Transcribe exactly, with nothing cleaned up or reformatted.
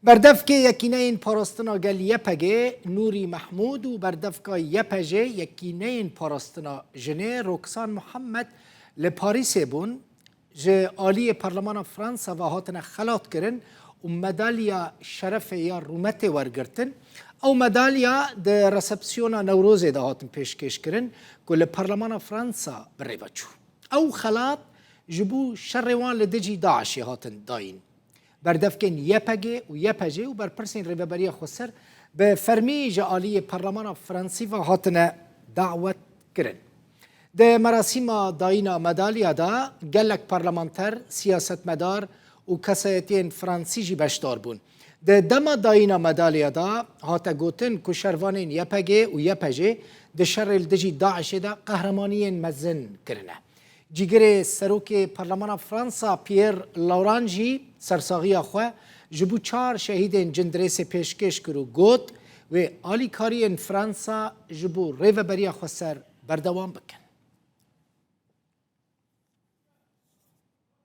Berdevkê Yekîneyên Parastina Gel Y P G, Nûrî Mehmûd û berdevka Y P J Yekîneyên Parastina Jinê, Roksan Muhammed li Parîsê bûn. Ji aliyê Parlemana Fransa ve hatine xelat kirin û medalya şerefê ya rûmetê wergirtin. Ew medalya di resepsiyona Newrozê de hatin pêşkêş kirin ku li Parlemana Fransa bi rê ve çû. Ew xelat ji bo şerê wan li dijî DAIŞê hatin dayîn. Berdevkên Y P G û Y P J û berpirsên Rêveberiya Xweser bi fermî ji aliyê Parlemana Fransî ve hatine dawet kirin. Di merasîma dayîna medalya de gelek parlamenter, siyasetmedar û kesayetiyên Fransî jî beşdar bûn. Di dema dayîna medalya de hate gotin ku şervanên Y P G û Y P J di şerê li dijî DAIŞê de qehremaniyên mezin kirine. Cîgirê Serokê Parlemana Fransa Pierre Laurent jî sersaxiya xwe ji bo çar şehîdên Cindirêsê pêşkêş kir û got, wê alîkariyên Fransa ji bo Rêveberiya Xweser berdewam bikin.